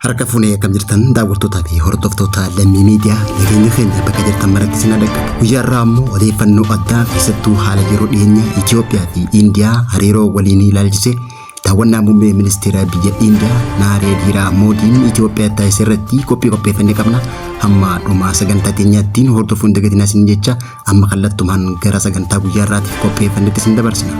Harka fuunee akkam jirtan daawwattootaa fi hordoftoota Lammii Miidiyaa, nageenya keenya bakka jirtan maratti isin dhaqqabu. Guyyaa irraa ammoo odeeffannoo addaa, keessattuu haala yeroo dhiyeenya Itoophiyaa fi Indiyaa hariiroo waliin ilaalchise, daawwannaa muummee ministeera biyya Indiyaa Naareediraa Moodiin Itoophiyaa taasise irratti qophii qopheeffannee qabna. Hamma dhumaa sagantaa teenyaattiin hordofuun dagatinaa isin jecha, amma kallattumaan gara sagantaa guyyaa irraatiif qopheeffannetti isin dabarsina.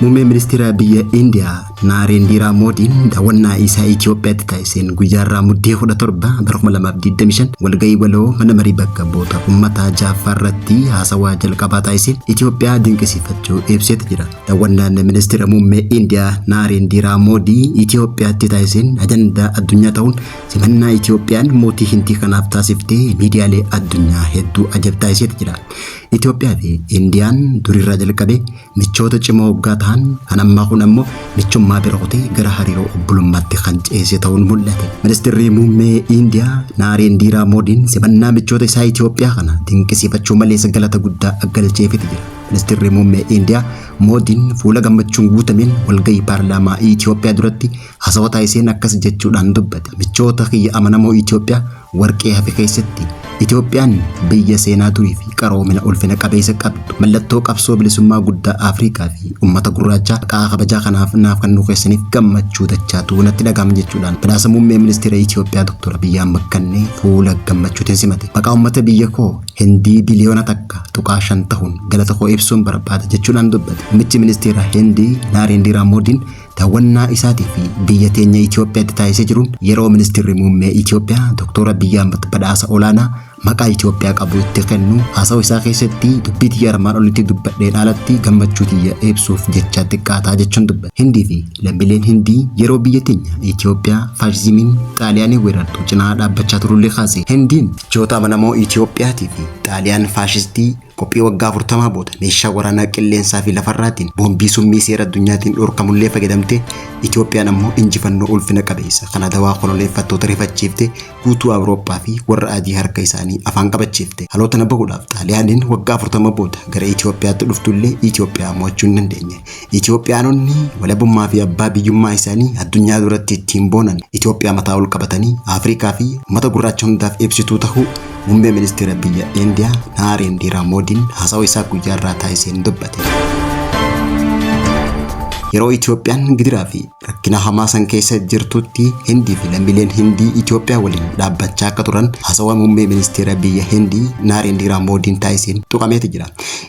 Muummeen ministeera biyya Indiyaa Naarendiraa Moodiin daawwannaa isaa Itoophiyaatti taasiseen guyyaa irraa Muddee 17 bara 2025 walga'ii waloo mana marii bakka bu'oota uummataa ja'affaa irratti haasawaa jalqabaa taasiseen Itoophiyaa dinqisiifachuu ibseeti jira. Daawwannaan ministeera muummee Indiyaa Naarendiraa Moodii Itoophiyaatti taasiseen ajandaa addunyaa ta'uun, simannaa Itoophiyaan mootii Hindii kanaaf taasiftee miidiyaalee addunyaa hedduu ajab taasiseeti jira. Itoophiyaa fi Indiyaan durirraa jalqabee michoota cimoo hoggaa ta'an, kan ammaa kun ammoo michummaa bira kutee gara hariiroo obbolummaatti kan ceese ta'uun mul'ate. Ministeerri muummee Indiyaa Naarendiraa Moodiin simannaa michoota isaa Itoophiyaa kana dinqisiifachuu malees galata guddaa galcheefiti jira. Ministeerri muummee Indiyaa Moodiin fuula gammachuun guutameen walgahii paarlaamaa Itoophiyaa duratti haasawaa taasiseen akkas jechuudhaan dubbate. "Michoota kiyya amanamoo Itoophiyaa, warqee hafe keessatti Itoophiyaan biyya seenaa durii fi qaroomina ulfina qabeessa qabdu, mallattoo qabsoo bilisummaa guddaa Afrikaa fi uummata gurraachaa, maqaa kabajaa kanaaf naaf kennuu keessaniif gammachuu dachaatu natti dhaga'ama" jechuudhaan badhaasa muummee ministeera Itoophiyaa Dr. Abiyyi Ahmad kennee fuula gammachuutiin simate. "Maqaa uummata biyya koo Hindii biliyoona 1.5 ta'uun galata koo ibsuun barbaada" jechuudhaan dubbate. Muummichi ministeera Hindii Naarendiraa Moodiin daawwannaa isaatii fi biyya teenya Itoophiyaatti taasisee jiruun, yeroo ministeerri muummee Itoophiyaa Dr. Abiyyi Ahmad badhaasa olaanaa maqaa Itoophiyaa qabu itti kennu haasawa isaa keessatti, "Dubbii tiyya armaan olitti dubbadheen alatti gammachuu tiyya ibsuuf jecha xiqqaataa" jechuun dubbate. Hindii fi lammiileen Hindii yeroo biyya teenya Itoophiyaa faashizimiin Xaaliyaanii weerartu cinaa dhaabbachaa turullee kaase. Hindiin michoota amanamoo Itoophiyaatii fi Xaaliyaan faashistii qophii waggaa 40 booda meeshaa waraanaa qilleensaa fi lafarraatiin boombii summii seera addunyaatiin dhorkamullee fayyadamte, Itoophiyaan ammoo injifannoo ulfina qabeessa kan Adawaa koloneeffattoota rifachiifte, guutuu Awurooppaa fi warra adii harka isaanii afaan qabachiifte. Haloo tana bahuudhaaf Xaaliyaaniin waggaa 40 booda gara Itoophiyaatti dhuftullee Itoophiyaa mo'achuu hin dandeenye. Itoophiyaanonni walabummaa fi abbaa biyyummaa isaanii addunyaa duratti ittiin boonan Itoophiyaa mataa ol qabatanii Afrikaa fi uummata gurraacha hundaaf ibsituu tahuu muummee ministeera biyya Indiyaa Naarendiraa Moodiin haasawa isaa guyyaa irraa taasiseen dubbate. Yeroo Itoophiyaan gidiraa fi rakkina hamaa san keessa jirtutti Hindii fi lammiileen Hindii Itoophiyaa waliin dhaabbachaa akka turan haasawaa muummee ministeera biyya Hindii Naarendiraa Moodiin taasiseen tuqameeti jira.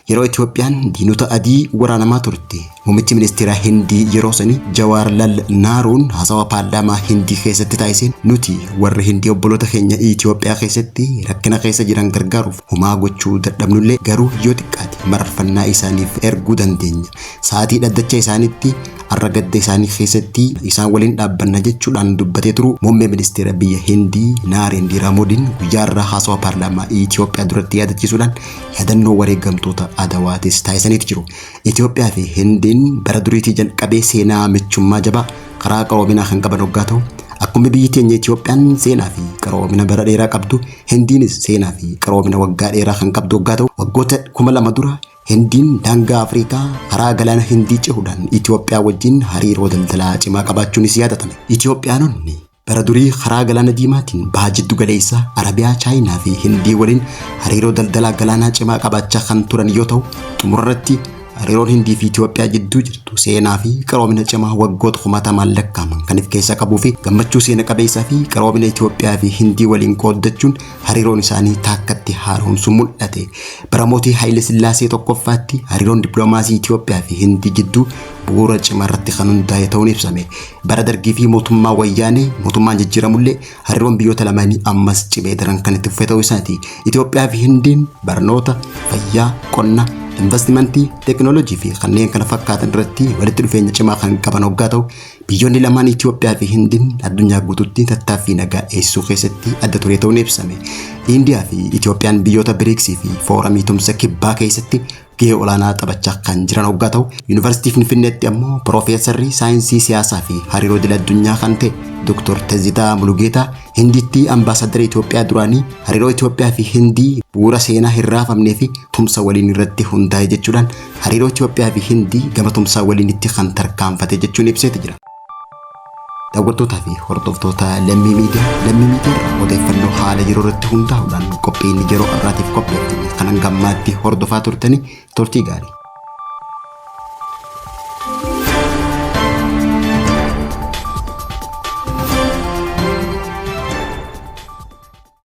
Yeroo Itoophiyaan diinota adii waraanamaa turte, muummichi ministeera Hindii yeroo sanii Jawaharlal Naaruun haasawaa paarlaamaa Hindii keessatti taasiseen, "Nuti warri Hindii obboloota keenya Itoophiyaa keessatti rakkina keessa jiran gargaaruuf homaa gochuu dadhabnullee, garuu yoo xiqqaate mararfannaa isaaniif erguu dandeenya. Sa'aatii dhaddacha isaaniitti, har'a gadda isaanii keessatti isaan waliin dhaabbanna" jechuudhaan dubbatee turu muummee ministeera biyya Hindii Naarendiraa Moodiin guyyaa irraa haasawaa paarlaamaa Itoophiyaa duratti yaadachiisuudhaan yaadannoo wareegamtoota Adawaatis taasisaniitu jiru. Itoophiyaa fi Hindiin bara duriitii jalqabee seenaa michummaa jabaa karaa qaroominaa kan qaban hoggaa ta'u, akkuma biyyi teenya Itoophiyaan seenaa fi qaroomina bara dheeraa qabdu, Hindiinis seenaa fi qaroomina waggaa dheeraa kan qabdu hoggaa ta'u, waggoota 2000 dura Hindiin daangaa Afrikaa karaa galaana Hindii cehuudhaan Itoophiyaa wajjin hariiroo daldalaa cimaa qabaachuunis yaadatame. Itoophiyaanonni bara durii karaa galaana Diimaatiin baha jiddu galeessaa, Arabiyaa, Chaayinaa fi Hindii waliin hariiroo daldalaa galaanaa cimaa qabaachaa kan turan yoo ta'u, xumurarratti hariiroon Hindii fi Itoophiyaa jidduu jirtu seenaa fi qaroomina cimaa waggoota kumaatamaan lakkaa'aman kan of keessaa qabuu fi gammachuu seena qabeessaa fi qaroomina Itoophiyaa fi Hindii waliin qooddachuun hariiroon isaanii taakkatti haaromsu mul'ate. Bara mootii Haayile Sillaasee tokkoffaatti hariiroon dippiloomaasii Itoophiyaa fi Hindii jidduu bu'uura cimaa irratti kan hundaa'e ta'uun ibsame. Bara Dargii fi mootummaa Wayyaanee mootummaan jijjiiramullee hariiroon biyyoota lamaanii ammas cimee daran kan itti fufe ta'uu isaati. Itoophiyaa fi Hindiin barnoota, fayyaa, qonna, investimentii, teekinooloojii fi kanneen kana fakkaatan irratti walitti dhufeenya cimaa kan qaban hoggaa ta'u, biyyoonni lamaan Itoophiyaa fi Hindiin addunyaa guutuutti tattaaffii nagaa eegsisuu keessatti adda turee ta'uun ibsame. Indiyaa fi Itoophiyaan biyyoota BRICS fi fooramii tumsa kibbaa keessatti gahee olaanaa taphachaa kan jiran hoggaa ta'u, Yuunivarsiitii Finfinneetti ammoo Piroofeesarri saayinsii siyaasaa fi hariiroo idil addunyaa kan ta'e Dr. Tezitaa Mulugeetaa Hindiitti ambaasaadara Itoophiyaa duraanii hariiroo Itoophiyaa fi Hindii bu'uura seenaa hin raafamnee fi tumsa waliin irratti hundaa'e jechuudhaan hariiroo Itoophiyaa fi Hindii gama tumsaa waliinitti kan tarkaanfate jechuun ibseeti jira. Daawwattootaa fi hordoftoota Lammii Miidiyaa, Lammii Miidiyaa irraa odeeffannoo haala yeroo irratti hundaa'uudhaan qophiin yeroo har'aatiif qopheeffame kan hanga ammaatti hordofaa turtanii turtii gaarii.